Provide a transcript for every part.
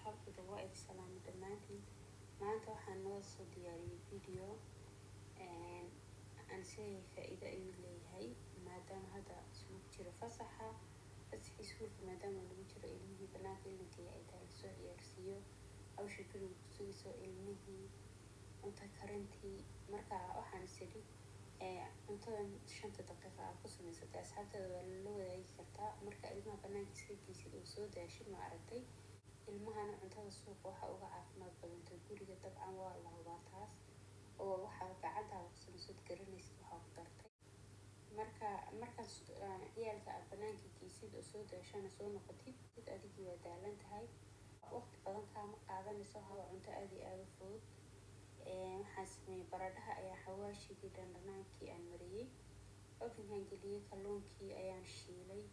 Asxaabtayda, waa idin salaamay dhammaantiin. Maanta waxaan noo soo diyaariyey video aan isleeyahay faa-iido ayuu leeyahay, maadaama hadda isugu jiro fasaxa, fasaxii iskuulka maadaama lagu jiro, ilmihii banaanka in la geeyo ay tahay, lasoo ciyaarsiiyo, hawsha guriga ku sugayso, ilmihii, cunto karintii. Marka waxaan is idhi cuntadan 5-ta daqiiqa aad ku samaysatay asxaabteeda waa lala wadaagi kartaa. Marka ilmaha banaanka iska geysid oo soo daashid, ma aragtay, ilmahana cuntada suuqa waxa uga caafimaad badanta guriga. Dabcan waa la hubaa taas, oo waxaa gacantaada ku samaysad garanaysid waxaa ku dartay. Marka markaas ciyaalka aad banaanka geysid oo soo daashana, soo noqotid, adigii waa daalan tahay, waqti badan kaama qaadanayso. Waa cunto aada iyo aada u fudud. Waxaan sameeyey baradhaha ayaa xawaashigii dhandhanaankii aan mariyey, ovenkaan geliyey, kalluunkii ayaan shiilay,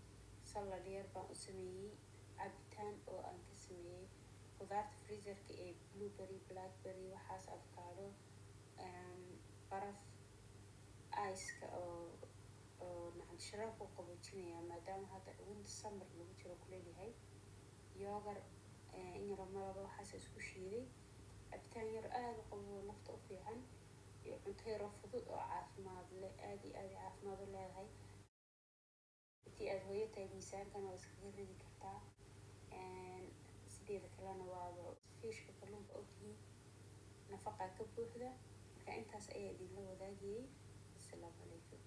salad yar baan u sameeyey, cabitaan oo aan ka sameeyey khudaarta freezerka ee blueberry, blackberry, waxaas, avocado, baraf iceka oo nacam sharaab u qaboojinaya, maadaama hadda winter, summer lagu jiro, kuleelyahay, yogurt, in yaro malaba, waxaas isku shiiday, cabitaan yar aada u qabo, nafta u fiican, iyo cunto yaroo fudud oo caafimaad leh, aada iyo aada caafimaad u leedahay. Haddii aada hooyo tahay, miisaankana waa iskaga ridi kartaa, sideeda kalena waaba fishka, kalluunka, ogtihiin nafaqa ka buuxda. Marka intaas ayaa idinla wadaagayay. Asalaamu calaykum.